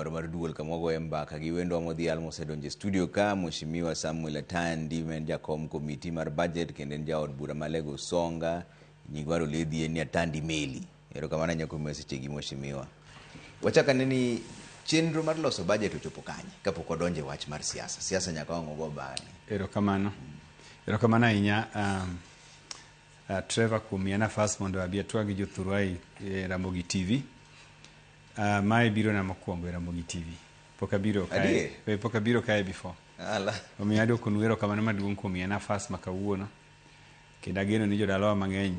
marwa mar duol kama wagoye mbaka gi wendwa modhial mosedonjo e studio ka, Mheshimiwa Samuel Atandi, ma en jakom komiti mar budget kendo en jaod bura ma Alego Usonga. Nying mar oledhi en ni Atandi Meli. Erokamano ahinya kuom miyowa sechegi, Mheshimiwa. Wachak ane ni chenro mar loso budget ochopo kanye kapok wadonjo e wach mar siasa. Siasa nyaka wang' wago bang'e. Erokamano. Erokamano ahinya, Trevor, kuom miya nafas mondo abi atwag gi jothurwa e Ramogi TV. Mae biro na mokwongo e Ramogi TV. Pok abiro kae. Adier? Pok abiro kae before. Ala. Omiyo adwokonu erokamano maduong' kuom miya nafas ma kawuono. Kendo ageno ni jodalawa mang'eny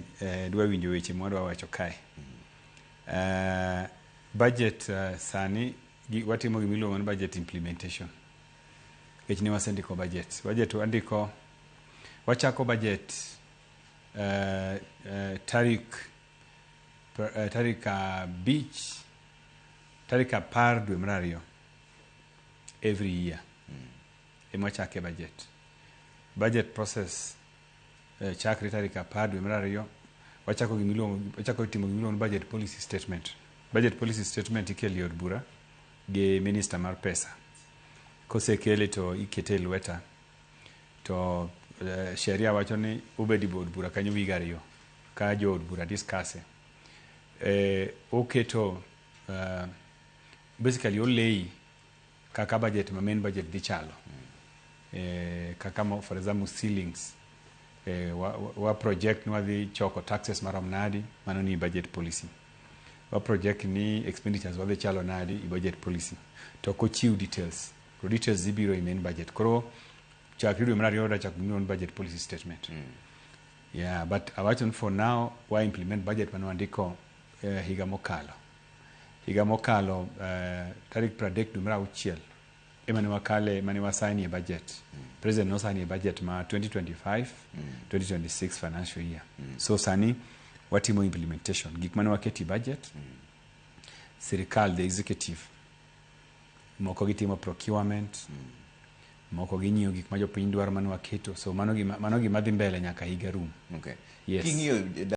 dwa winjo weche mwadwa wacho kae. Budget sani watimo gima iluongo ni budget implementation. Nikech ne wasendiko budget. Budget wandiko, wachako budget tarik 5, tarik 10 dwe mar 2 every year. Ema wachake budget. Budget process chakre tarik 10 dwe mar 2, wachako timo gima iluongo ni budget policy statement. Budget policy statement ikelo e od bura gi minister mar pesa. Kosekele to ikete e lweta to sheria wacho ni obed e od bura kanyo wige 2 ka jo od bura discuss. Oketo basically olei kaka budget ma main budget dhi chalo. Kaka mo, for example, ceilings, wa project ni wadhi choko taxes marom nadi, mano ni budget policy. Wa project ni expenditures wadhi chalo nadi i budget policy. To ok ochiw details. To details dhi biro i main budget. Koro chakre dwe mar 2 wadwa chako gimiluongo ni budget policy statement. Yeah, but awacho ni for now wa implement budget mane wandiko higa mokalo. Higa mokalo, tarik 30 dwe mar 6 ema ne wakale mane wasign e budget. President no sign e budget ma 2025 2026 financial year. So sani watimo implementation. Gik mane waketo e budget, sirikal, the executive, moko gitimo procurement, moko ginyiewo gik ma jopiny dwaro mane waketo. So mano gima dhi mbele nyaka higa rum. Okay. Yes. King'iyo